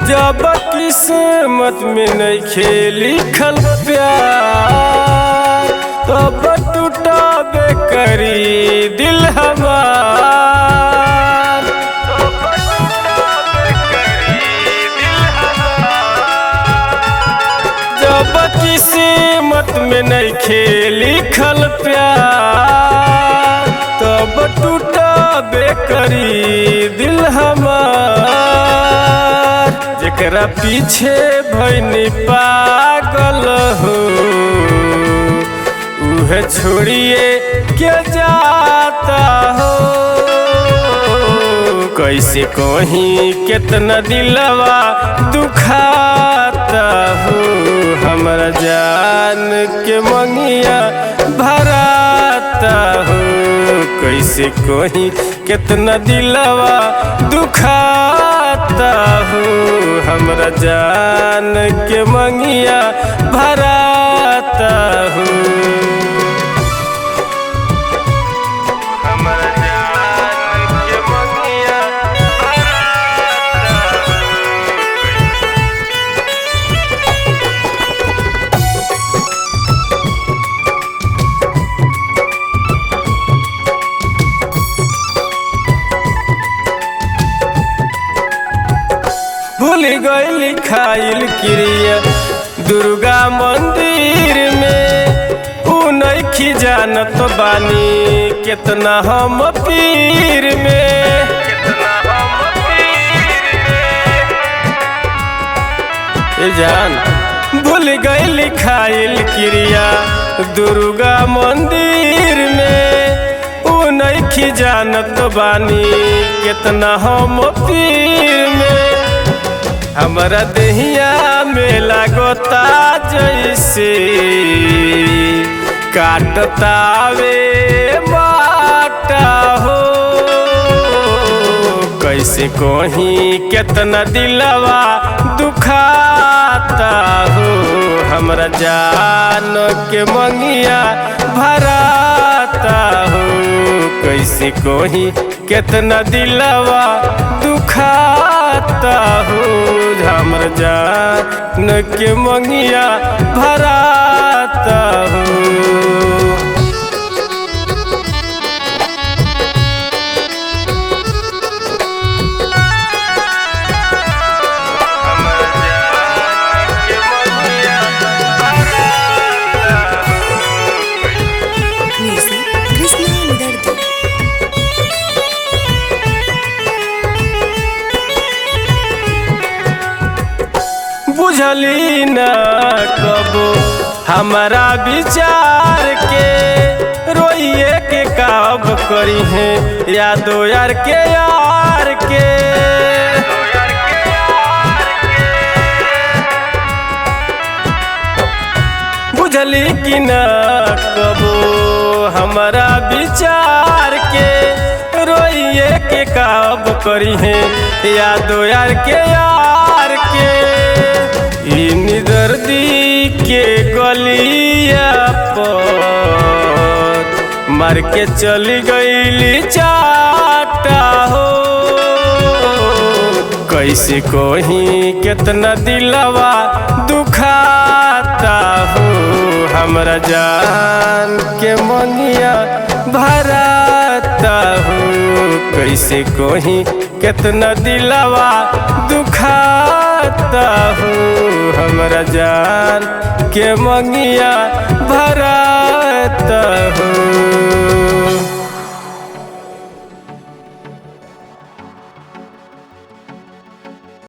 जब किस्मत में नइखे लिखल प्यार, तब टूटबे करी दिल हमार। जब किस्मत में नइखे लिखल प्यार, तब टूटबे करी दिल हमार। जेकरा पीछे भइनी पागल हो, उहे छोड़िए के जाता हो। कैसे कहीं केतना दिलवा दुखाता हो, हमरा जान के मंगिया भराता हो। कैसे कहीं केतना दिलवा दुखाता हो, हमरा जान के मंगिया भराता हो। हमरा जान के मंगिया भराता हो। भूल गइल खाइल क्रिया दुर्गा मंदिर में, उ नइखी जानत बानी केतना हम पीर में। ए जान, भूल गइल खाइल क्रिया दुर्गा मंदिर में, उ नइखी जानत बानी केतना हम पीर में। हमरा देहिया में लागता जैसे काटतावे बाटा हो। कैसे कहीं केतना दिलवा दुखाता हो, हमरा जान के मंगिया भराता हो। कैसे कहीं केतना दिलवा दुखाता हो, हमरा जान के मंगिया भराता हो। हमरा जान के मंगिया भराता हो। म्यूजिक कृष्णा निदर्दी। बुझली न कबो हमारा विचार के, रोइए के काब करी है यादो यार के यार के। बुझली कि न कबो हमारा विचार के, रोइए के काब करी है यादो यार के यार के। इन दर्दी के गलिया पर मार के चली गईली चाटा हो। कैसे कहीं केतना दिलवा दुखाता हो, हमरा जान के मंगिया भराता हो। कैसे कहीं केतना दिलवा दुखाता हो, हमरा जान के मंगिया भराता हो।